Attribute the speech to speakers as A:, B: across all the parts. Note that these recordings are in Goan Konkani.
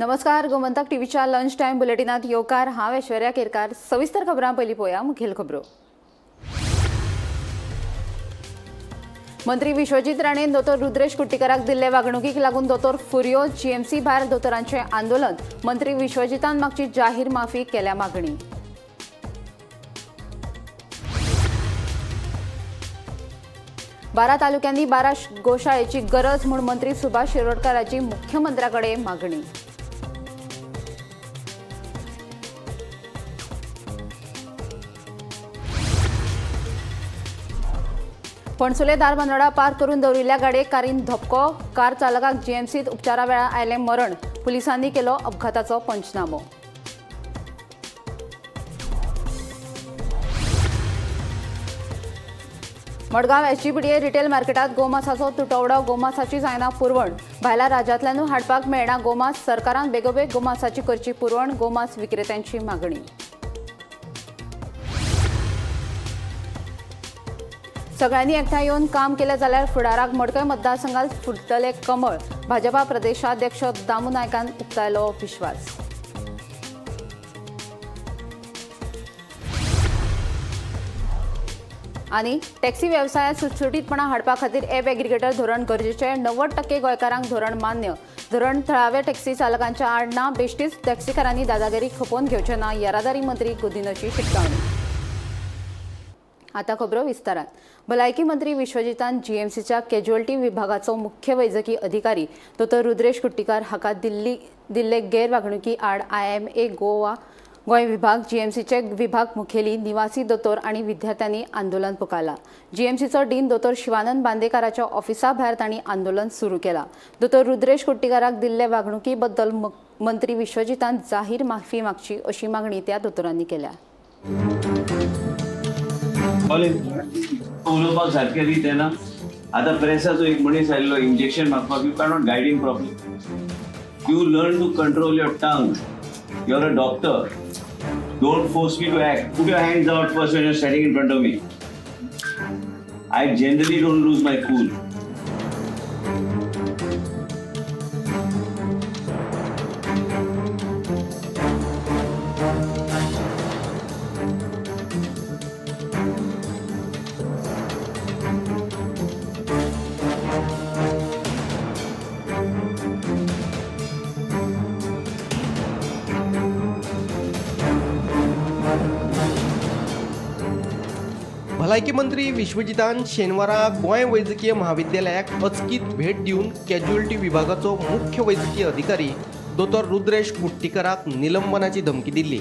A: नमस्कार, गोमंतक टीव्हीच्या लंच टायम बुलेटिनात येवकार. हांव ऐश्वर्या केरकार. सविस्तर खबरां. पयलीं पळोवया मुखेल खबरो. मंत्री विश्वजीत राणेन दोतोर रुद्रेश कुट्टीकराक दिल्ले वागणुकीक लागून दोतोर फुर्यो. जीएमसी भायर दोतोरांचें आंदोलन. मंत्री विश्वजितान मागची जाहीर माफी, केल्या मागणी. 12 तालुक्यांनी 12 गोशाळेची गरज म्हूण मंत्री सुभाष शिरोडकाराची मुख्यमंत्र्याकडे मागणी. पणसुले धारबांदोडा पार्क करून दवरिल्ल्या गाडयेक कारीन धपको. कार चालकाक जीएमसीत उपचारा वेळार आयलें मरण. पुलिसांनी केलो अपघाताचो पंचनामो. मडगांव एसजीपीडीए रिटेल मार्केटात गोमासाचो तुटवडो. गोमासाची जायना पुरवण. भायल्या राज्यांतल्यानूय हाडपाक मेळना गोमास. सरकारान बेगोबेग गोमासाची करची पुरवण, गोमास विक्रेत्यांची मागणी. सगळ्यांनी एकठांय येवन काम केलें जाल्यार फुडाराक मडकय मतदारसंघात फुटतले कमळ. भाजपा प्रदेशाध्यक्ष दामू नायकान उक्तायलो विश्वास. आनी टॅक्सी वेवसायांत सुटसुटीतपणा हाडपा खातीर ॲप एग्रिगेटर धोरण गरजेचें. 90% गोंयकारांक धोरण मान्य. धोरण थळाव्या टॅक्सी चालकांच्या आड ना. बेश्टीच टॅक्सीकारांनी दादागिरी खपोवन घेवचे ना, येरादारी मंत्री गुदिन्होची शिटकावणी. आता खबरो विस्तारात. भलायकी मंत्री विश्वजितान जीएमसीच्या कॅज्युअल्टी विभागाचो मुख्य वैजकी अधिकारी दोतोर रुद्रेश कुट्टीकार हाका दिल्ले गैरवागणुकी आड आयएमए गोवा गोंय विभाग, जीएमसीचे विभाग मुखेली, निवासी दोतोर आनी विद्यार्थ्यांनी आंदोलन पुकारला. जीएमसीचो डीन दोतोर शिवानंद बांदेकाराच्या ऑफिसा भायर तांणी आंदोलन सुरू केला. दोतोर रुद्रेश कुट्टीकाराक दिल्ले वागणुकी बद्दल मंत्री विश्वजितान जाहीर माफी मागची अशी मागणी त्या दोतोरांनी केल्या.
B: उलोवपाक सारकें रीत येना. आतां प्रेसाचो एक मनीस आयिल्लो इंजेक्शन मागपाक. You cannot guide him properly. You learn to control your tongue. You are a doctor. Don't force me to act. Put your hands out first when you're standing in front of me. I generally don't lose my cool.
C: भलायकी मंत्री विश्वजितान शेनवारा गोंय वैजकीय म्हाविद्यालयाक अचकीत भेट दिवन कॅज्युअल्टी विभागाचो मुख्य वैजकी अधिकारी दोतोर रुद्रेश कुट्टीकराक निलंबनाची धमकी दिल्ली.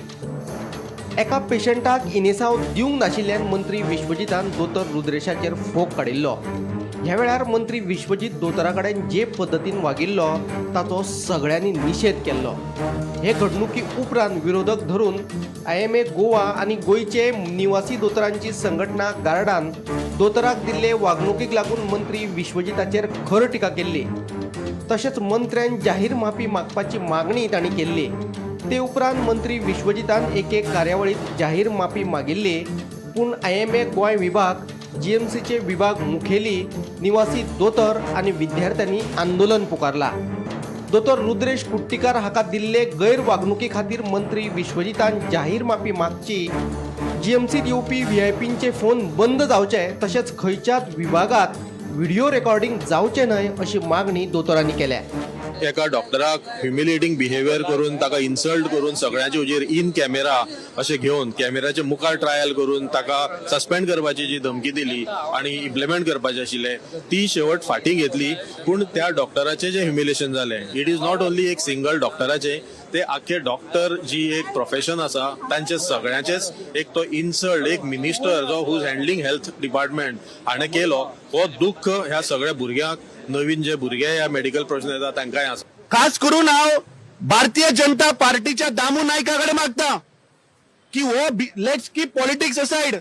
C: एका पेशंटाक इनेसांव दिवंक नाशिल्ल्यान मंत्री विश्वजितान दोतोर रुद्रेशाचेर फोग काडिल्लो. ह्या वेळार मंत्री विश्वजीत दोतोरा कडेन जे पद्दतीन वागिल्लो ताचो सगळ्यांनी निशेध केल्लो. हे घडणुकी उपरांत विरोधक धरून आयएमए गोवा आनी गोंयचे निवासी दोतोरांची संघटना गार्डान दोतोराक दिल्ले वागणुकीक लागून मंत्री विश्वजिताचेर खर टिका केल्ली. तशेंच मंत्र्यान जाहीर माफी मागपाची मागणी तांणी केल्ली. ते उपरांत मंत्री विश्वजितान एके कार्यावळीत जाहीर माफी मागिल्ली. पूण आयएमए गोंय विभाग, जीएमसीचे विभाग मुखेली, निवासी दोतोर आनी विद्यार्थ्यांनी आंदोलन पुकारला. दोतोर रुद्रेश कुट्टीकार हाका दिल्ले गैरवागणुकी खातीर मंत्री विश्वजितान जाहीर माफी मागची, जीएमसीत येवपी व्हीआयपींचे फोन बंद जावचे, तशेंच खंयच्याच विभागात व्हिडिओ रेकॉर्डिंग जावचें न्हय अशी मागणी दोतोरांनी केल्या.
D: एका डॉक्टराक ह्युमिलिएटींग बिहेवियर करून, ताका इन्सल्ट करून, सगळ्यांचे हुजीर इन कॅमेरा अशें घेवन, कॅमेराच्या मुखार ट्रायल करून ताका सस्पेंड करपाची जी धमकी दिली आनी इम्प्लिमेंट करपाचें आशिल्लें ती शेवट फाटीं घेतली. पूण त्या डॉक्टराचें जें ह्युमिलेशन जालें, it is not only एक सिंगल डॉक्टराचें, ते आख्खे डॉक्टर जी एक प्रोफेशन आसा तांचे सगळ्यांचेच एक तो इन्सल्ट एक मिनिस्टर जो who is handling health department हाणें केलो, हो दुख्ख ह्या सगळ्या भुरग्यांक, नवीन जे भुरगे ह्या मेडिकल प्रोफेशन येता तांकांय आसा.
E: खास करून हांव भारतीय जनता पार्टीच्या दामू नायका कडेन मागता की हो let's keep politics aside.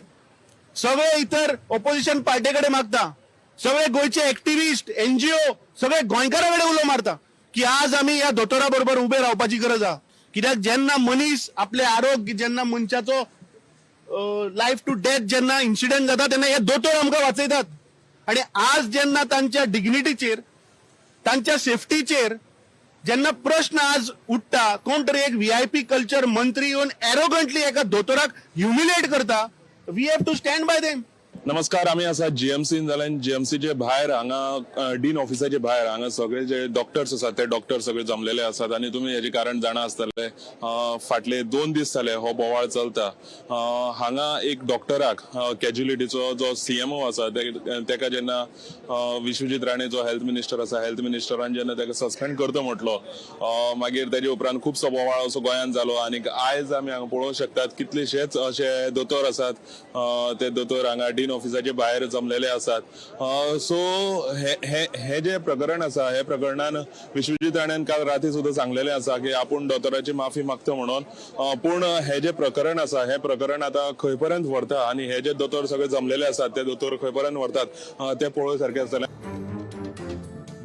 E: सगळे इतर ऑपोजिशन पार्टी कडेन मागता, सगळे गोंयचे एक्टिविस्ट, एनजीओ, सगळे गोंयकारा कडेन उलो मारता की आज आमी ह्या दोतोरा बरोबर उबे रावपाची गरज आहा. कित्याक जेन्ना मनीस आपले आरोग्य, जेन्ना मनशाचो लायफ टू डेथ जेन्ना इन्सिडंट जाता तेन्ना हे दोतोर आमकां वाचयतात. आणि आज जेन्ना तांच्या डिग्निटीचेर, तांच्या सेफ्टीचेर जेन्ना प्रश्न आज उठ्ठा, कोण तरी एक व्हीआयपी कल्चर मंत्री येवन एरोगंटली एका दोतोराक ह्युमिलेट करता, we have to stand by them.
F: नमस्कार, आमी आसा जीएमसीन जाल्यार जीएमसीचे भायर हांगा डीन ऑफिसाचे भायर हांगा सगळे जे डॉक्टर्स आसात ते डॉक्टर सगळे जमलेले आसात आनी तुमी हेजे कारण जाणा आसतले. फाटले 2 दीस जाले हो बोवाळ चलता. हांगा एक डॉक्टराक कॅज्युलिटीचो जो सीएमओ आसा तेका जेन्ना विश्वजीत राणे जो हेल्थ मिनिस्टर आसा, हेल्थ मिनिस्टरान जेन्ना तेका सस्पेंड करता म्हटलो, मागीर तेजे उपरांत खुबसो बोवाळ असो गोंयांत जालो आनी आयज आमी हांगा पळोवंक शकतात कितलेशेच अशे दोतोर आसात, ते दोतोर हांगा डीन ऑफिसाचे भायर जमलेले आसात. सो हे हे हे जे प्रकरण आसा हे प्रकरणान विश्वजीत राणेन काल राती सुद्दां सांगलेलें आसा की आपूण दोतोराची माफी मागता म्हणून, पूण हे जे प्रकरण आसा हे प्रकरण आतां खंय पर्यंत व्हरता आनी हे जे दोतोर सगळे जमलेले आसात ते दोतोर खंय पर्यंत व्हरतात ते पळोवं सारकें आसतलें.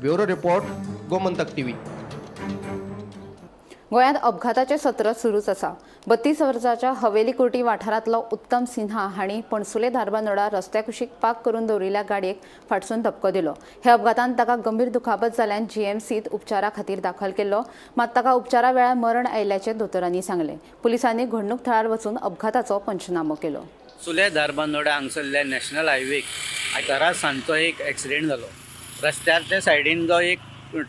C: Bureau report, Gomantak TV.
A: गोंयांत अपघाताचें सत्र सुरूच आसा. 32 वर्साच्या हवेली कुर्टी वाठारांतलो उत्तम सिन्हा हांणी पणसुले धारबांदोडा रस्त्या कुशीक पार्क करून दवरिल्ल्या गाडयेक फाटसून धपको दिलो. ह्या अपघातांत ताका गंभीर दुखापत जाल्ल्यान जीएमसीत उपचारा खातीर दाखल केल्लो, मात ताका उपचारा वेळार मरण आयिल्ल्याचें दोतोरांनी सांगलें. पुलिसांनी घडणूक थळार वचून अपघाताचो पंचनामो केलो.
G: सुले धारबांदोडा हांगसरल्या नॅशनल हायवेक आयतारा सांजचो एक एक्सिडेंट जालो. रस्त्याच्या सायडीन जो एक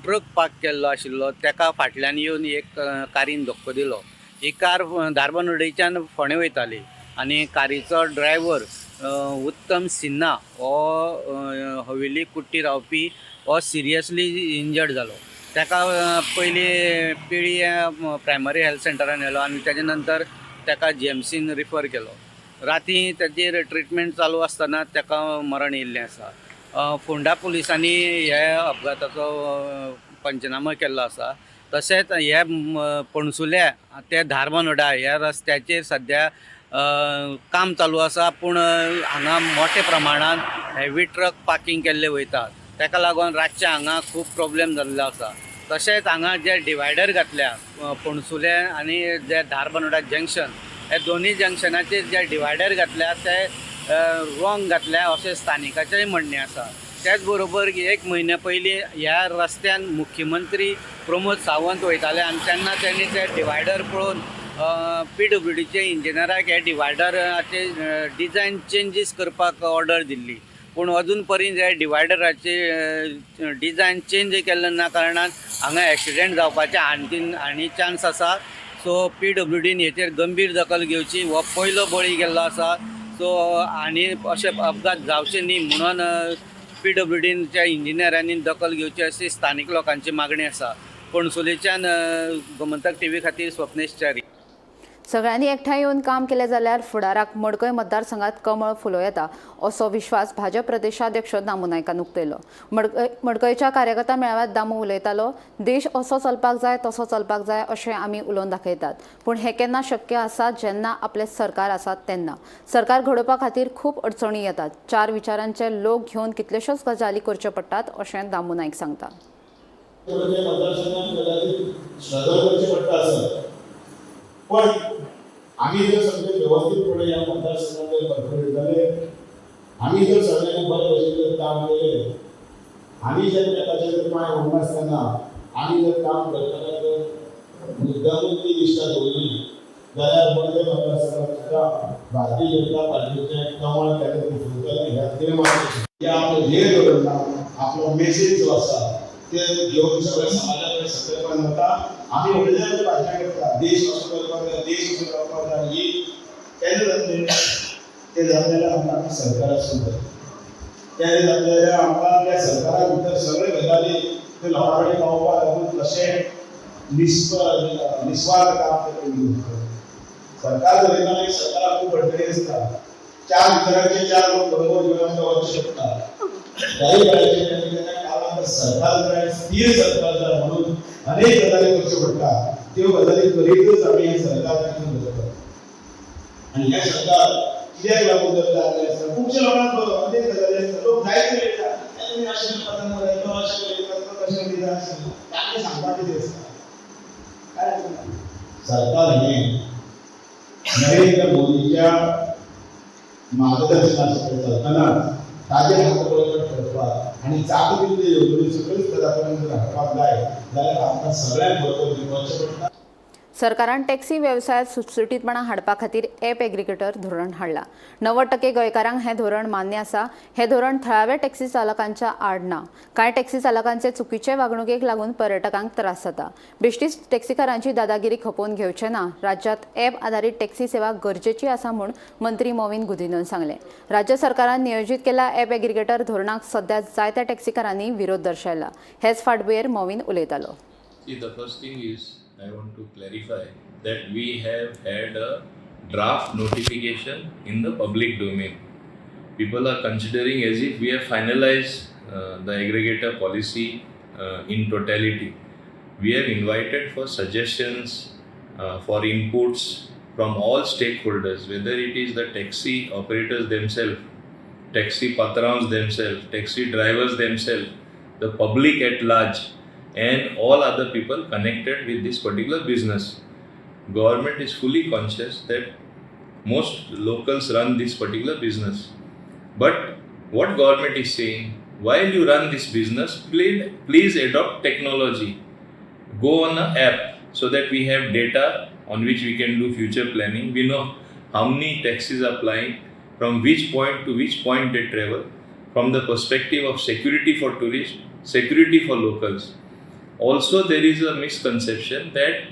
G: ट्रक पार्क केल्लो आशिल्लो तेका फाटल्यान येवन एक कारीन धक्को दिलो. ही कार धारबांदोडेच्यान फोंडें वयताली आनी कारीचो ड्रायव्हर उत्तम सिन्हा हो हवेली कुट्टी रावपी हो सिरियसली इंजर्ड जालो. तेका पयलीं पिळी प्रायमरी हेल्थ सेंटरान व्हेलो आनी तेजे नंतर तेका जीएमसीन रिफर केलो. राती तेजेर ट्रिटमेंट चालू आसतना तेका मरण येयल्लें आसा. फोंडा पुलिसांनी ह्या अपघाताचो पंचनामो केल्लो आसा. तशेंच हे पणसुल्या ते धारबांदोडा ह्या रस्त्याचेर सद्या काम चालू आसा, पूण हांगा मोठ्या प्रमाणान हेवी ट्रक पार्किंग केल्ले वयतात. तेका लागून रातचे हांगा खूब प्रोब्लेम जाल्लो आसा. तशेंच हांगा जे डिवायडर घातल्या पणसुले आनी जे धारबांदोडा जंक्शन हे दोनूय जंक्शनाचेर जे डिवायडर घातल्या ते रॉंग घातल्या अशें स्थानिकाचेंय म्हणणें आसा. त्याच बरोबर एक म्हयन्या पयलीं ह्या रस्त्यान मुख्यमंत्री प्रमोद सावंत वयताले आनी तेन्ना तेणी ते डिवायडर पळोवन पीडब्ल्यूडीचे इंजिनियराक हे डिवायडराचे डिजायन चेंजीस करपाक ऑर्डर दिल्ली, पूण अजून पर्यंत हे डिवायडराचे डिजायन चेंज केल्ले ना कारणान हांगा एक्सिडेंट जावपाचे आणखीन आनी चान्स आसा. सो पीडब्ल्यूडीन हेचेर गंभीर दखल घेवची. हो पयलो बळी गेल्लो आसा. सो आनी अशे अपघात जावचे न्ही म्हणून पीडब्ल्यूडीच्या इंजिनियरांनी दखल घेवची अशी स्थानीक लोकांची मागणी आसा. पणसुलेच्यान गोमंतक टीव्ही खातीर स्वप्नेश च्यारी.
A: सगळ्यांनी एकठांय येवन काम केलें जाल्यार फुडाराक मडकय मतदारसंघात कमळ फुलोवं येता असो विश्वास भाजप प्रदेशाध्यक्ष दामू नायकान उक्तयलो. मडकयच्या कार्यकर्ता मेळाव्यात दामू उलयतालो. देश असो चलपाक जाय तसो चलपाक जाय अशें आमी उलोवन दाखयतात, पूण हें केन्ना शक्य आसा जेन्ना आपलें सरकार आसा तेन्ना. सरकार घडोवपा खातीर खूब अडचणी येतात, चार विचारांचे लोक घेवन कितल्योश्योच गजाली करच्यो पडटात अशें दामू नायक सांगता.
H: पण आमी जर सगळे व्यवस्थितपणे ह्या मतदारसंघात जर परफॉर्म जाले, आमी जर सगळ्यांनी बरे भशेन जर काम केलें, आमी जर एकाचे जर पांय ओडनासतना आमी जर काम करतना जर मुद्दामून ती निश्ठा दवरली जाल्यार मडकय मतदारसंघात सुद्दां भारतीय जनता पार्टीचें कमळ केन्ना फुलतलें ह्या निर्माण हे आपलें ध्येय दवरना, आपलो मेसेज जो आसा ते घेवन सगळ्या समाजा कडेन संदर्भान वता. आमी व्हडले व्हडले भाशणां करता, देश असो करपाक जाय, देश असो जावपाक जाय, ही केन्ना जातलें? तें जातलें जाल्यार आमकां आमचें सरकार आसूंक जाय. तें जातलें जाल्यार आमकां त्या सरकारा भितर सगळे गजाली ते लोकां कडेन पावोवपाक लागून कशें निस्वार्थ काम ते करूंक शकता. सरकार चलयतना मागीर सरकाराक खूब अडचणी आसता. चार विचारांचे चार लोक बरोबर घेवन आमकां वचचें पडटा. त्याही वेळाचेर केन्ना केन्ना काल सरकार जाय, स्थीर सरकार जाय म्हणून अनेक गजाली करच्यो पडटा. त्यो गजाली करीतच आमी हें सरकार टिकून दवरतात. आनी हें सरकार कित्याक लागून जर जाल्लें आसता, खुबशे लोकांक अनेक गजाली आसता, लोक जायते उलयता, तुमी अशें करता मरे, तो अशें उलयता, तो तशें उलयता, अशें तांकां सांगपाक कितें आसता? काय सरकार हें नरेंद्र मोदीच्या मार्गदर्शना सकयल चलतना ताजे हात बळकट करतना करपाक आनी जाता तितले येवजण्यो सगळ्यो स्तरा पर्यंत जर हाडपाक जाय जाल्यार आमकां सगळ्यांक बरोबर घेवन वचचें पडटा.
A: सरकारान टॅक्सी वेवसायांत सुटसुटीतपणा हाडपा खातीर ॲप एग्रीगेटर धोरण हाडलां. 90% गोंयकारांक हें धोरण मान्य आसा. हें धोरण थळाव्या टॅक्सी चालकांच्या आड ना. कांय टॅक्सी चालकांचे चुकीचे वागणुकेक लागून पर्यटकांक त्रास जाता. बेश्टीच टॅक्सीकारांची दादागिरी खपोवन घेवचे ना. राज्यांत ॲप आदारीत टॅक्सी सेवा गरजेची आसा म्हूण मंत्री मॉवीन गुदिन्होन सांगलें. राज्य सरकारान नियोजीत केल्ल्या ॲप एग्रीगेटर धोरणाक सध्या जायत्या टॅक्सीकारांनी विरोध दर्शयला. हेच फाटभुंयेर मॉवीन उलयतालो.
I: See, the first thing is I want to clarify that we have had a draft notification in the public domain. People are considering as if we have finalized the aggregator policy in totality. We have invited for suggestions, for inputs from all stakeholders, whether it is the taxi operators themselves, taxi patrons themselves, taxi drivers themselves, the public at large, and all other people connected with this particular business. Government is fully conscious that most locals run this particular business. But what government is saying, while you run this business, please, please adopt technology. Go on an app so that we have data on which we can do future planning. We know how many taxis are plying, from which point to which point they travel, from the perspective of security for tourists, security for locals. Also, there is a misconception that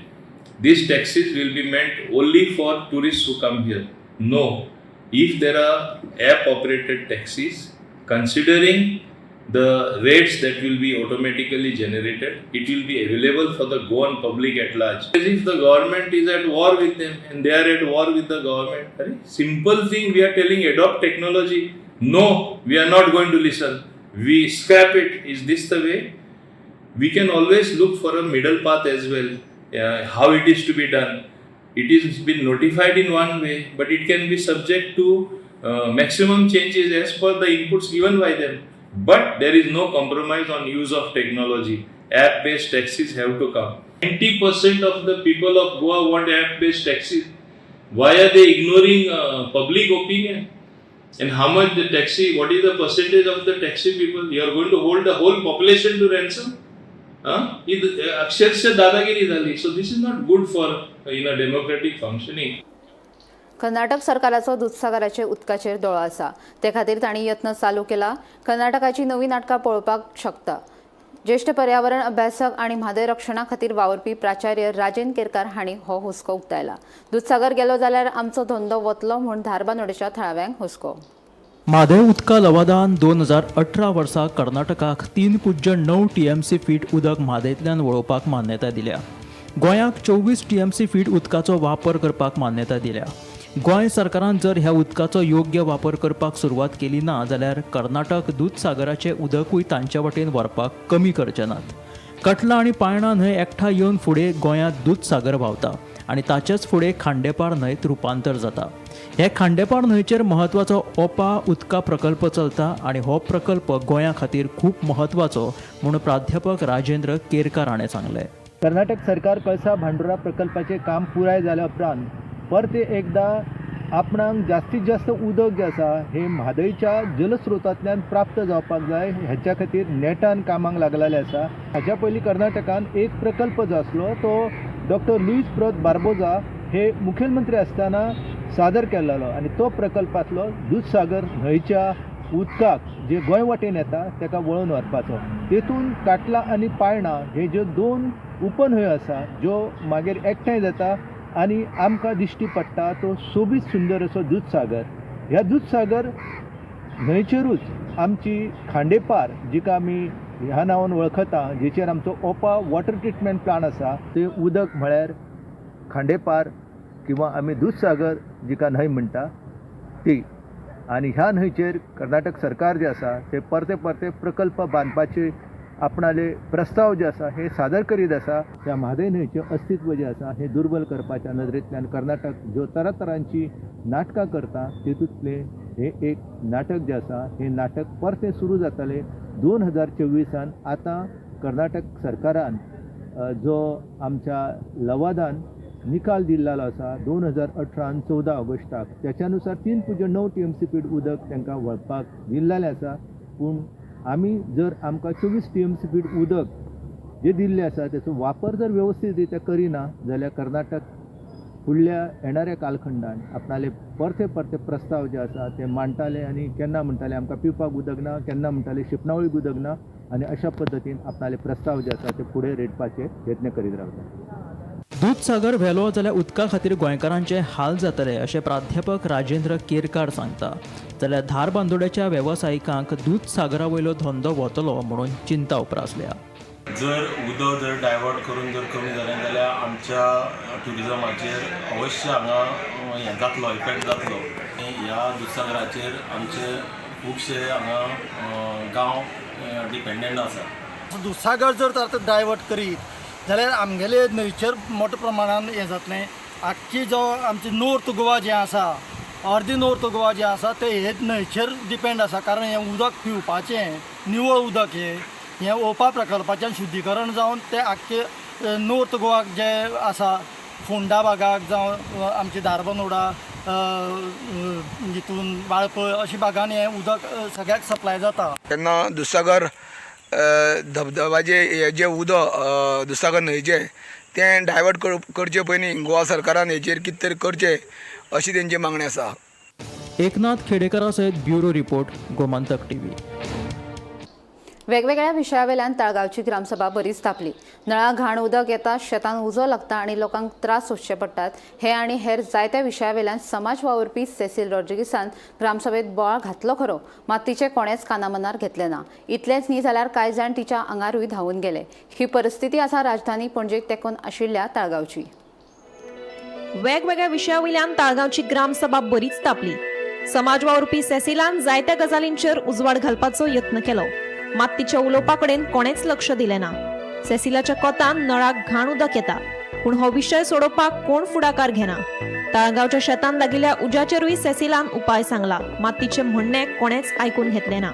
I: these taxis will be meant only for tourists who come here. No, if there are app operated taxis, considering the rates that will be automatically generated, it will be available for the Goan public at large. As if the government is at war with them and they are at war with the government. Arey, simple thing we are telling, adopt technology. No, we are not going to listen. We scrap it. Is this the way? We can always look for a middle path as well, how it is to be done. It is been notified in one way, but it can be subject to maximum changes as per the inputs given by them. But there is no compromise on use of technology. App based taxis have to come. 90% of the people of Goa want app based taxis. Why are they ignoring public opinion? And how much the taxi, what is the percentage of the taxi people? You are going to hold the whole population to ransom? ही अक्षरशः दादागिरी झाली. So this is not good for in a democratic functioning.
A: Karnataka सरकाराचो दुदसागराचे उदकाचेर दोळो आसा. ते खातीर तांणी यत्न चालू केला. कर्नाटकाची नवी नाटकां पळोवपाक शकता. ज्येश्ठ पर्यावरण अभ्यासक आनी म्हादय रक्षणा खातीर वावुरपी प्राचार्य राजेंद्र केरकार हांणी हो हुस्को उक्तायला. दुदसागर गेलो जाल्यार आमचो धंदो वतलो म्हूण धारबांदोडेच्या थळाव्यांक हुस्को.
J: म्हादय उदका लवादान 2018 वर्सा कर्नाटकाक 3.9 टीएमसी फीट उदक म्हादयंतल्यान वळोवपाक मान्यताय दिल्या. गोंयाक 24 टीएमसी फीट उदकाचो वापर करपाक मान्यताय दिल्या. गोंय सरकारान जर ह्या उदकाचो योग्य वापर करपाक सुरवात केली ना जाल्यार कर्नाटक दुदसागराचें उदकूय तांचे वटेन व्हरपाक कमी करचे नात. कटला आनी पायणा न्हंय एकठांय येवन फुडें गोंयांत दुदसागर व्हांवता आनी ताचेच फुडें खांडेपार न्हंयत रुपांतर जाता. हे खांडेपार न्हंयचेर म्हत्वाचो ओपा उदका प्रकल्प चलता आनी हो प्रकल्प गोंया खातीर खूब म्हत्वाचो म्हूण प्राध्यापक राजेंद्र केरकार हाणें सांगलें.
K: कर्नाटक सरकार कळसा भांडुरा प्रकल्पाचें काम पुराय जाल्या उपरांत परते एकदां आपणाक जास्तीत जास्त उदक जें आसा हें म्हादयच्या जलस्रोतांतल्यान प्राप्त जावपाक जाय हेच्या खातीर नेटान कामाक लागलेलें आसा. हाच्या पयलीं कर्नाटकान एक प्रकल्प जो आसलो तो डॉक्टर लुईस प्रत बार्बोजा हे मुखेलमंत्री आसतना सादर केल्लो आनी तो प्रकल्प आसलो दुदसागर न्हंयच्या उदकाक जे गोंय वाटेन येता ताका वळोवन व्हरपाचो. तेतून काटला आनी पायणा हे ज्यो दोन उपन्हंयो आसा ज्यो मागीर एकठांय जाता आनी आमकां दिश्टी पडटा तो सोबीत सुंदर असो दुदसागर. ह्या दुदसागर न्हंयचेरूच आमची खांडेपार जिका आमी ह्या नांवान वळखता, जेचेर आमचो ओपा वॉटर ट्रिटमेंट प्लांट आसा, तें उदक म्हळ्यार खांडेपार किंवा आमी दुदसागर जिका न्हंय म्हणटा ती. आनी ह्या न्हंयचेर कर्नाटक सरकार जें आसा ते परते परते प्रकल्प बांदपाचे आपणाले प्रस्ताव जे आसा हे सादर करीत आसा. त्या म्हादय न्हंयचें अस्तित्व जें आसा हें दुर्बल करपाच्या नदरेंतल्यान कर्नाटक ज्यो तरातरांची नाटकां करता तेतूंतलें हें एक नाटक जें आसा हें नाटक परतें सुरू जातलें 2024. आतां कर्नाटक सरकारान जो आमच्या लवादान निकाल दिल्लो आसा 2018 14 ऑगस्टाक, त्याच्या नुसार 3.9 टीएमसी फीट उदक तांकां व्हरपाक दिल्लेलें आसा. पूण आमी जर आमकां 24 TMC feet उदक जे दिल्लें आसा तेचो वापर जर वेवस्थीत रित्या करिना जाल्यार कर्नाटक फुडल्या येणाऱ्या कालखंडान आपणाले परते परते प्रस्ताव जे आसा ते मांडटाले आनी केन्ना म्हणटाले आमकां पिवपाक उदक ना, केन्ना म्हणटाले शिंपणावळीक उदक ना आनी अशा पद्दतीन आपणाले प्रस्ताव जे आसा ते फुडें रेटपाचे यत्न करीत रावता.
J: दूदसागर व्हेलो जाल्यार उदका खातीर गोंयकारांचे हाल जातले अशें प्राध्यापक राजेंद्र केरकार सांगता. जाल्यार धारबांदोड्याच्या वेवसायिकांक दूदसागरा वयलो धंदो वतलो म्हणून चिंता उप्रासल्या.
L: जर उदक जर डायवर्ट करून जर कमी जालें जाल्यार आमच्या ट्युरिजमाचेर अवश्य हांगा हें जातलो, इफेक्ट जातलो. ह्या दुधसागराचेर आमचे खुबशे हांगा गांव डिपेंडंट आसा.
M: दुधसागर जर आतां डायवर्ट करीत जाल्यार आमगेले न्हंयचेर मोठ्या प्रमाणान हें जातलें. आख्खी जो आमची नॉर्थ गोवा जें आसा, अर्दी नॉर्थ गोवा जें आसा तें हे न्हंयचेर डिपेंड आसा, कारण हें उदक पिवपाचें निवळ उदक हें ओपा प्रकल्पाच्यान शुद्धीकरण जावन तें आख्खें नॉर्थ गोवाक जें आसा फोंडा भागाक जावं आमची धारबांदोडा हितून वाळपय अशा भागान हें उदक सगळ्याक सप्लाय जाता.
N: तेन्ना दुधसागर धबधबाचे हे जे उदक दुधसागर न्हंयचें तें डायवर्ट करचे पयलीं गोवा सरकारान हेचेर कितें तरी करचें अशी तेंची मागणी आसा.
J: एकनाथ खेडेकरा सयत ब्युरो रिपोर्ट, गोमंतक टीव्ही.
A: वेगवेगळ्या विशयावेल्यान ताळगांवची ग्रामसभा बरीच तापली. नळा घाण उदक येता, शेतांत उजो लागता आनी लोकांक त्रास सोंसचे पडटात हे आनी हेर जायत्या विशयावेल्यान समाज वावुरपी सेसील रॉड्रिगीसान ग्रामसभेत बोवाळ घातलो खरो, मात तिचे कोणेच कानामनार घेतले ना. इतलेंच न्ही जाल्यार कांय जाण तिच्या आंगारूय धांवून गेले. ही परिस्थिती आसा राजधानी पणजेक तेंकून आशिल्ल्या ताळगांवची.
O: वेगवेगळ्या विशयावयल्यान ताळगांवची ग्रामसभा बरीच तापली. समाज वावुरपी सेसिलान जायत्या गजालींचेर उजवाड घालपाचो यत्न केलो, मात तिच्या उलोवपा कडेन कोणेच लक्ष दिलें ना. सेसिलाच्या कोतान नळाक घाण उदक येता, पूण हो विशय सोडोवपाक कोण फुडाकार घेना. ताळगांवच्या शेतान लागिल्ल्या उज्याचेरूय सेसिलान उपाय सांगला, मात तिचें म्हणणें कोणेच आयकून घेतलें ना.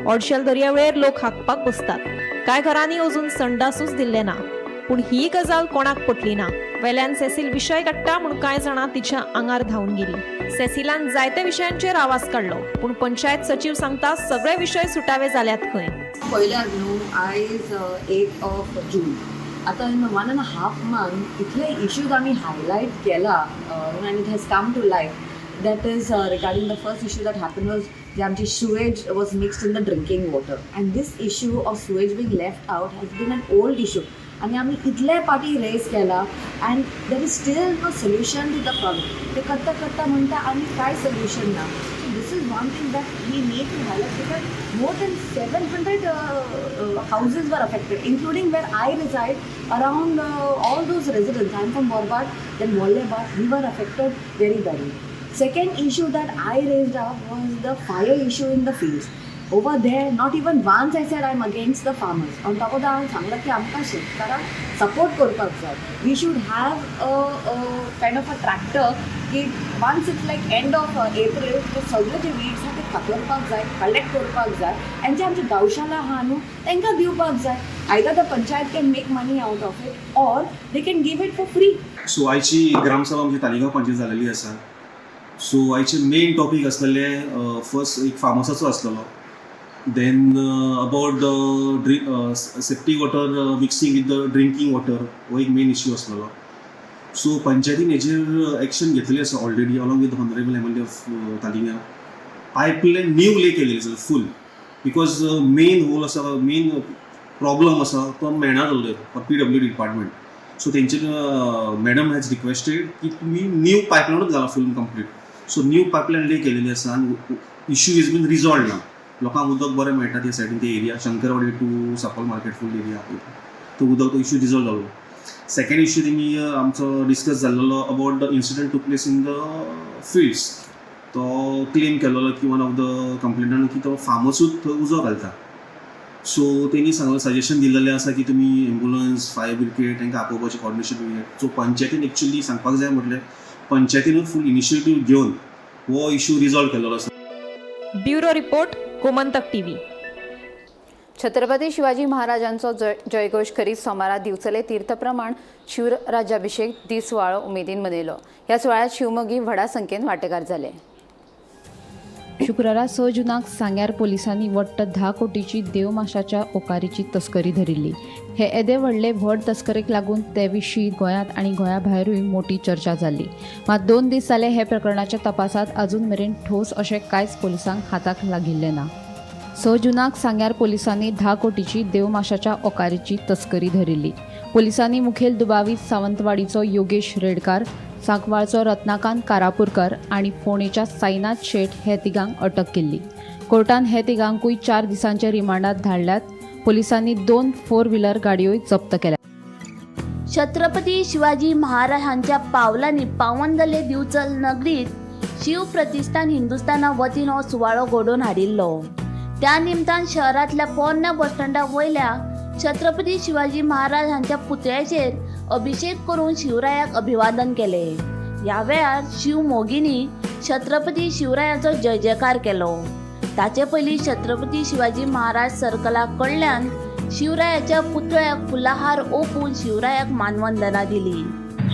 O: ऑडशेल दर्यावेळेर लोक हागपाक बसतात, कांय घरांनी अजून संडासूच दिल्ले ना, पूण ही गजाल कोणाक पटली ना. वेल्यान सेसील विशय काडटा म्हूण कांय जाणां तिच्या आंगार धांवून गेली. सेसिलान जायत्या विशयांचेर आवाज काडलो, पूण पंचायत सचीव सांगता सगळे विशय सुटावे जाल्यात खंय.
P: पयल्यार न्हू आयज 8 ऑफ जून. आतां in 1.5 month इतले इश्यूज आमी हायलायट केला आनी it has come to light. That is regarding the first issue that happen was जे आमची sewage was mixed in the drinking water, and this issue of sewage being left out has been an old issue आनी आमी इतले पाटी रेज केला and there is still no solution to the problem. ते करता करता म्हणटा आनी कांय सोल्युशन ना. So this is one thing that we need to highlight because more than 700 houses were affected, including where I reside. Around all those residents, I'm from Borbat, then Vollebat, we were affected very badly. Second issue that I raised up was the fire issue in the fields. Over there, not even once I said I'm against the farmers. On top of that, हांवें सांगलां की आमकां शेतकारांक सपोर्ट करपाक जाय. We should have a kind of a tractor की once it's like end of April, ते सगळे जे वीड्स आहा ते कातरपाक जाय, कलेक्ट करपाक जाय आनी जे आमची गौशाला आहा न्हू तांकां दिवपाक जाय. Either the panchayat can make money out of it or they can give it for free.
Q: So आयची ग्रामसभा आमची तालिगांव पंचायत जालेली आसा. सो आयचे मेन टॉपीक आसलेले, फर्स्ट एक फार्मसाचो आसलेलो, then about the septic water mixing with the drinking water, हो एक मेन इश्यू आसलेलो. सो पंचायतीन हेजेर एक्शन घेतलेली आसा already along with honourable MLA of Taleigao. Pipeline new lay केलेली आसा फूल, because main whole आसा, मेन प्रॉब्लम आसा तो मेळना जाल्लो for PWD department. सो तेंचे मॅडम हॅज रिक्वेस्टेड की तुमी न्यू पायपलायनूच घाला full complete. So new pipeline lay केलेली आसा आनी इश्यू is been resolved ना. लोकांक उदक बरें मेळटा त्या सायडीन, ते area Shankarwadi to Sapol market full area, तो उदक तो इश्यू रिजॉल्व जालो. सेकंड इश्यू तेमी आमचो डिस्कस जाल्लो about the incident took place in the fields. तो क्लेम केलेलो की वन ऑफ the कंप्लेनंट की तो फार्मसूच थंय उजो घालता. सो तेणी सांगलें, सजेशन दिलेलें आसा की तुमी एम्बुलन्स, फायर ब्रिगेड तांकां आपोवपाचें कॉर्डिनेशन. सो पंचायतीन एक्चुअली सांगपाक जाय म्हटल्यार पंचायतीनूच फूल इनिशिएटीव घेवन हो इश्यू रिजॉल्व केलेलो आसा.
O: Bureau report, Gomantak TV.
A: Chhatrapati Shivaji महाराजांचो जयघोश करीत सोमारा दिवचले तीर्थप्रमाण शिवराज्याभिषेक दीस सुवाळो उमेदीन मनयलो. ह्या सुवाळ्यात शिवमोगी व्हडा संख्येन वांटेकार जाले. शुक्रारा 6 जूनाक सांग्यार पोलिसांनी वट्ट 10 कोटीची देवमाशाच्या ओकारीची तस्करी धरिल्ली. हे येदे व्हडले व्हड तस्करीक लागून ते विशीं गोंयांत आनी गोंया भायरूय मोटी चर्चा जाल्ली. मात 2 दीस जाले हे प्रकरणाच्या तपासांत अजून मेरेन ठोस अशें कांयच पोलिसांक हाताक लागिल्लें ना. 6 जूनाक सांग्यार पोलिसांनी 10 कोटीची देवमाशाच्या ओकारीची तस्करी धरिल्ली. पोलिसांनी मुखेल दुबावीत सावंतवाडीचो योगेश रेडकार, सांकवाळचो रत्नाकांत कारापूरकर आनी फोंडेच्या साईनाथ शेट हे तिगांक अटक केल्ली. कोर्टान हे तिगांकूय 4 दिसांच्या रिमांडात धाडल्यात. पोलिसांनी 2 फोर व्हिलर गाडयोय जप्त केल्या.
R: छत्रपती शिवाजी महाराज हांच्या पावलांनी पावन जाल्ले दिवचल नगरीत शिवप्रतिष्ठान हिंदुस्थाना वतीन हो सुवाळो घडोवन हाडिल्लो. त्या निमतान शहरांतल्या पोरण्या बस स्टँडा वयल्या छत्रपती शिवाजी महाराज हांच्या पुतळ्याचेर अभिषेक करून शिवरायाक अभिवादन केले. ह्या वेळार शिवमोगिनी छत्रपती शिवरायाचो जय जयकार केलो. ताचे पयलीं छत्रपती शिवाजी महाराज सर्कला कडल्यान शिवरायाच्या पुतळ्याक फुलाहार ओंपून शिवरायाक मानवंदना दिली.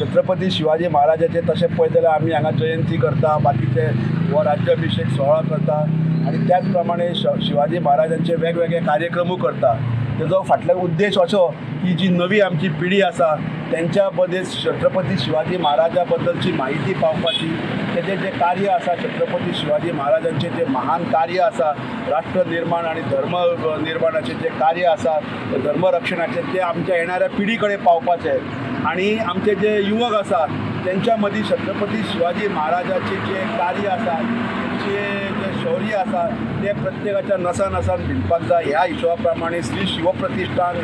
S: छत्रपती शिवाजी महाराजाचे तशें पळयत जाल्यार आमी हांगा जयंती करता, बाकीचे हो राज्याभिषेक सुवाळो करता आनी त्याच प्रमाणे शिवाजी महाराजांचे वेगवेगळे कार्यक्रमूय करता. तेजो फाटल्यान उद्देश असो की जी नवी आमची पिढी आसा तेंच्या बद्दल छत्रपती शिवाजी महाराजा बद्दलची माहिती पावपाची, तेजें जें कार्य आसा, छत्रपती शिवाजी महाराजांचें जें महान कार्य आसा, राष्ट्र निर्माण आनी धर्म निर्माणाचें जें कार्य आसा, धर्मरक्षणाचें, तें आमच्या येणाऱ्या पिढी कडेन पावपाचें. आनी आमचे जे युवक आसा तेंच्या मदीं छत्रपती शिवाजी महाराजाचें जें कार्य आसा, तेंचें जें शौर्य आसा, तें प्रत्येकाच्या नसा नसान भिनपाक जाय. ह्या हिशोबा प्रमाणे श्री शिवप्रतिष्ठान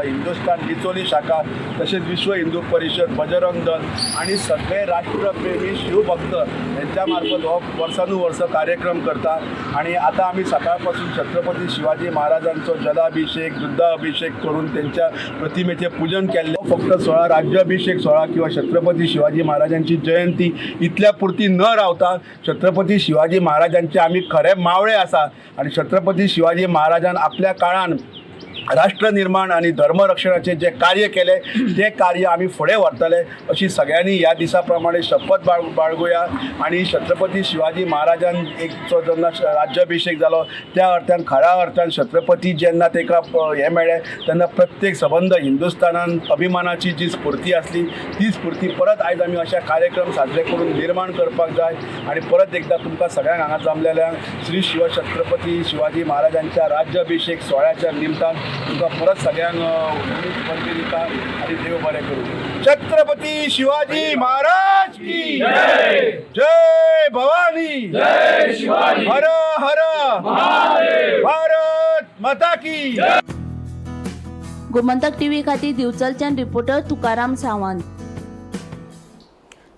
S: हिंदुस्थान डिचोली शाखा, तशेंच विश्व हिंदू परिशद, बजरंग दल आनी सगळे राष्ट्रप्रेमी शिवभक्त हेंच्या मार्फत हो वर्सानुवर्स कार्यक्रम करता. आनी आतां आमी सकाळ पासून छत्रपती शिवाजी महाराजांचो जलाभिषेक, दुग्धाभिषेक करून तेंच्या प्रतिमेचें पुजन केल्लें. फक्त सोळा राज्याभिषेक सोळा किंवा छत्रपती शिवाजी महाराजांची जयंती इतल्या पुरती न रावता छत्रपती शिवाजी महाराजांचे आमी खरे मावळे आसा आनी छत्रपती शिवाजी महाराजान आपल्या काळान राष्ट्र निर्माण आनी धर्मरक्षणाचें जें कार्य केलें तें कार्य आमी फुडें व्हरतले अशी सगळ्यांनी ह्या दिसा प्रमाणे शपथ बाळगुया. आनी छत्रपती शिवाजी महाराजान एक जेन्ना राज्याभिषेक जालो त्या अर्थान खऱ्या अर्थान छत्रपती जेन्ना ताका हें मेळ्ळें तेन्ना प्रत्येक सबंद हिंदुस्थानान अभिमानाची जी स्फूर्ती आसली ती स्फूर्ती परत आयज आमी अशा कार्यक्रम साजरे करून निर्माण करपाक जाय. आनी परत एकदां तुमकां सगळ्यांक हांगा जमलेल्यांक श्री शिवछत्रपती शिवाजी महाराजांच्या राज्याभिषेक सुवाळ्याच्या निमतान तुमकां परत सगळ्यांक परबीं दिता आनी देव बरें करूं. छत्रपती शिवाजी महाराज की जय, जय भवानी, जय शिवाजी, हर हर महादेव, भारत माता की जय.
R: गोमंतक टीव्ही खातीर दिवचलच्यान रिपोर्टर तुकाराम सावंत.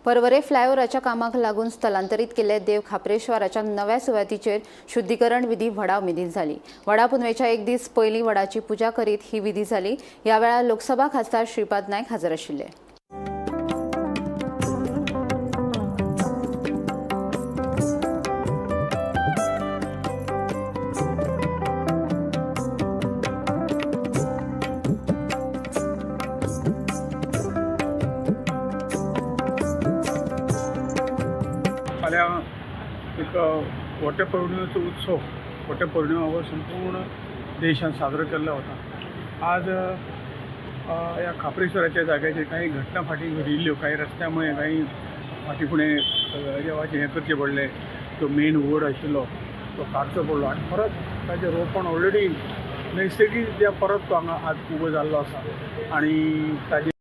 A: पर्वरे फ्लायओव्हराच्या कामाक लागून स्थलांतरीत केल्ले देव खाप्रेश्वराच्या नव्या सुवातीचेर शुद्धीकरण विधी व्हडा उमेदीन जाली. वडा पुनवेच्या एक दीस पयलीं वडाची पुजा करीत ही विधी जाली. ह्या वेळार लोकसभा खासदार श्रीपाद नायक हजर आशिल्ले.
T: फाल्यां एक वटपौर्णिमेचो उत्सव, वटपौर्णिमा हो संपूर्ण देशांत साजरो केल्लो वता. आज ह्या खाप्रेश्वराच्या जाग्याचेर काही घटना फाटीं घडिल्ल्यो, काही रस्त्या मुळे, काही फाटीं फुडें देवाचें हें करचें पडलें. तो मेन वड आशिल्लो तो काडचो पडलो आनी परत ताचें रोपण ऑलरेडी नैसर्गीक परत तो हांगा आज उबो जाल्लो आसा आनी ताजे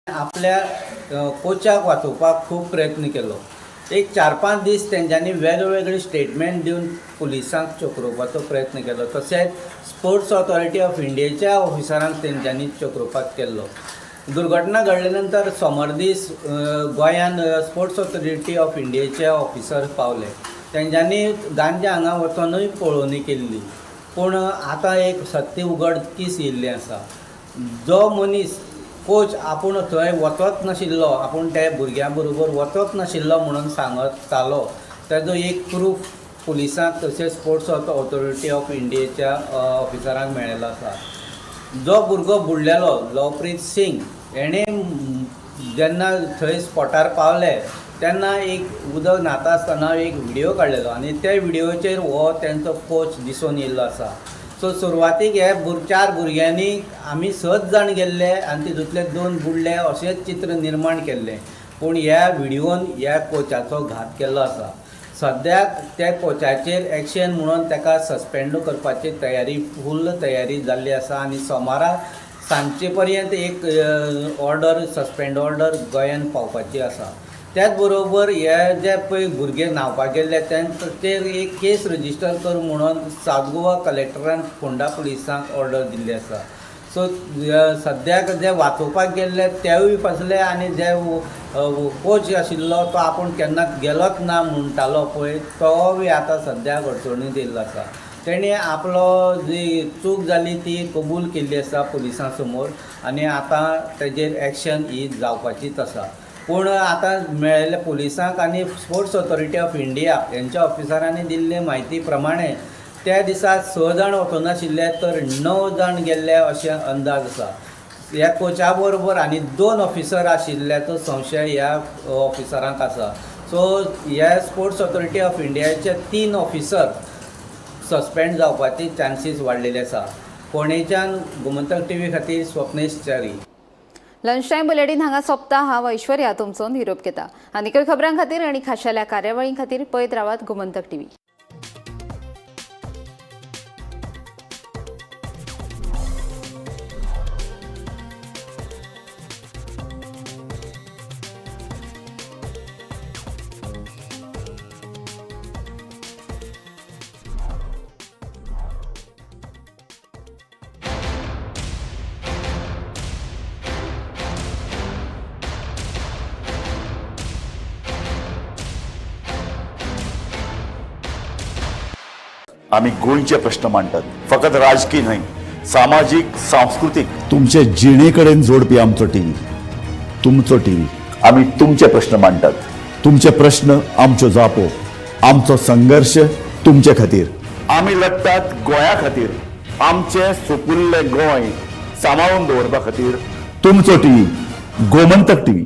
G: आपल्या कोचाक वाचोवपाक खूब प्रयत्न केलो. एक 4-5 दीस तेंच्यांनी वेगवेगळे स्टेटमेंट दिवन पुलिसांक चक्रोवपाचो प्रयत्न केलो. तशेंच स्पोर्ट्स ऑथॉरिटी ऑफ इंडियेच्या ऑफिसरांक तेंच्यांनी चक्रोवपाक केल्लो. दुर्घटना घडले नंतर सोमार दीस गोंयान स्पोर्ट्स ऑथॉरिटी ऑफ इंडियेचे ऑफिसर पावले. तेंच्यांनी गांजे हांगा वचोनूय पळोवणी केल्ली, पूण आतां एक सत्य उघडकीस येयल्लें आसा. जो मनीस कोच आपूण थंय वचत नाशिल्लो, आपूण त्या भुरग्यां बरोबर वचत नाशिल्लो म्हणून सांगतालो, ताजो एक प्रूफ पुलिसांक तशेंच स्पोर्ट्स ऑथॉरिटी ऑफ इंडियेच्या ऑफिसरांक मेळिल्लो आसा. जो भुरगो बुडलेलो लवप्रीत सिंग हेणें जेन्ना थंय स्पॉटार पावले तेन्ना एक उदक न्हाता आसतना एक व्हिडियो काडलेलो आनी त्या व्हिडियोचेर हो तेंचो कोच दिसून येयल्लो आसा. सो सुरवातीक हे 4 भुरग्यांनी आमी 6 जाण गेल्ले आनी तितूंतले 2 बुडले अशेंच चित्र निर्माण केल्लें, पूण ह्या व्हिडियोन ह्या कोचाचो घात केल्लो आसा. सद्याक त्या कोचाचेर एक्शन म्हणून ताका सस्पेंड करपाची तयारी फुल्ल तयारी जाल्ली आसा आनी सोमारा सांजचे पर्यंत एक ऑर्डर सस्पेंड ऑर्डर गोंयान पावपाची आसा. त्याच बरोबर हे जे पळय भुरगे न्हांवपाक गेल्ले तांचेर एक केस रजिस्टर कर म्हणून साउथ गोवा कलेक्टरान फोंडा पुलिसांक ऑर्डर दिल्ली आसा. सो सद्याक जे वाचोवपाक गेल्ले तेवूय फसले आनी जे कोच आशिल्लो तो आपूण केन्नाच गेलोच ना म्हणटालो पळय तो बी आतां सद्याक अडचणींत येयल्लो आसा. तेणें आपलो जी चूक जाली ती कबूल केल्ली आसा पुलिसां समोर आनी आतां तेजेर एक्शन ही जावपाचीच आसा. पूण आतां मेळिल्ल्या पुलिसांक आनी स्पोर्ट्स ऑथॉरिटी ऑफ इंडिया हेंच्या ऑफिसरांनी दिल्ले म्हायती प्रमाणे त्या दिसा 6 जाण वचनाशिल्ले तर 9 जाण गेल्ले अशें अंदाज आसा. ह्या कोचा बरोबर आनी 2 ऑफिसर आशिल्ल्याचो संशय ह्या ऑफिसरांक आसा. सो ह्या स्पोर्ट्स ऑथॉरिटी ऑफ इंडियाचे 3 ऑफिसर सस्पेंड जावपाचे चान्सीस वाडलेले आसा. फोंडेच्यान गोमंतक टीव्ही खातीर Swapnesh Chari.
A: Lunch time bulletin हांगा सोंपता. हांव ऐश्वर्या तुमचो निरोप घेता. आनीकय खबरां खातीर आनी खाशेल्या कार्यावळीं खातीर पळयत रावात गोमंतक टीव्ही.
U: आमी गोंयचे प्रश्न मांडटात, फकत राजकीय न्हय, सामाजीक, सांस्कृतीक, तुमचे जिणे कडेन जोडपी आमचो टीव्ही, तुमचो टीव्ही. आमी तुमचे प्रश्न मांडटात, तुमचे प्रश्न आमच्यो जापो, आमचो संघर्श तुमचे खातीर. आमी लढटात गोंया खातीर, आमचें सुपुल्लें गोंय सांबाळून दवरपा खातीर. तुमचो टीव्ही, गोमंतक टीव्ही.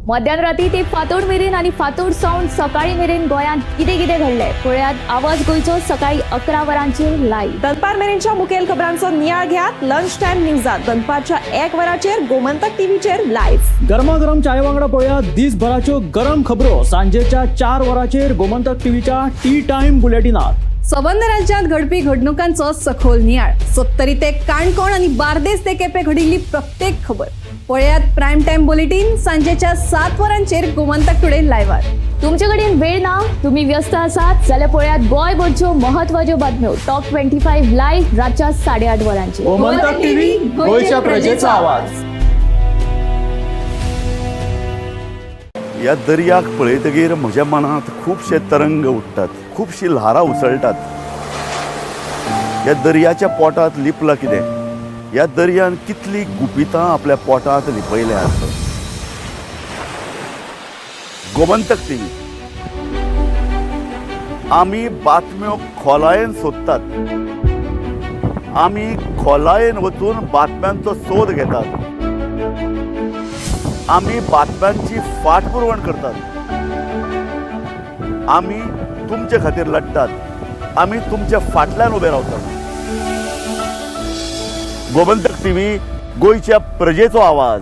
V: मध्यान राती ते फातोड मेरेन आनी फातोड सावन सकाळी मेरेन गोंयांत कितें कितें घडलें पळयात आवाज गोंयचो सकाळी 11 वरांचेर लायव्ह.
O: दनपार मेरेनच्या मुखेल खबरांचो नियाळ घेयात लंच टायम न्यूजात दनपारच्या 1 वराचेर गोमंतक टीव्हीचेर लायव्ह.
J: गरमागरम चाये वांगडा पळयात दिसभराच्यो गरम खबरो सांजेच्या 4 वरांचेर गोमंतक टीव्हीच्या टी टायम बुलेटिनात.
W: सबंद राज्यांत घडपी घडणुकांचो सखोल नियाळ, सत्तरी ते काणकोण आनी बार्देस ते केपें घडिल्ली प्रत्येक खबर पळयात प्रायम टायम बुलेटीन सांजेच्या 7 वरांचेर गोमंतक टुडे लायव्हार.
V: तुमचे कडेन वेळ ना, तुम्ही व्यस्त आसात जाल्यार पळयात गोंयभरच्यो महत्वाच्यो बातम्यो टॉप 25 लायव्ह रातच्या 8:30 वरांचेर.
C: गोमंतक टीव्ही, गोंयच्या प्रजेचो आवाज.
U: ह्या दर्याक पळयतगीर म्हज्या मनांत खुबशे तरंग उठ्ठात, खुबशी ल्हारां उसळटात. ह्या दर्याच्या पोटांत लिपलां कितें? ह्या दर्यान कितली गुपितां आपल्या पोटांत लिपयल्यात. गोमंतक टीव्ही, आमी बातम्यो खोलायेन सोदतात, आमी खोलायेन वचून बातम्यांचो सोद घेतात, आमी बातम्यांची फाटपुरवण करतात, आमी तुमचे खातीर लढटात, आमी तुमच्या फाटल्यान उबे रावतात. गोमंतक टीव्ही, गोंयच्या प्रजेचो आवाज.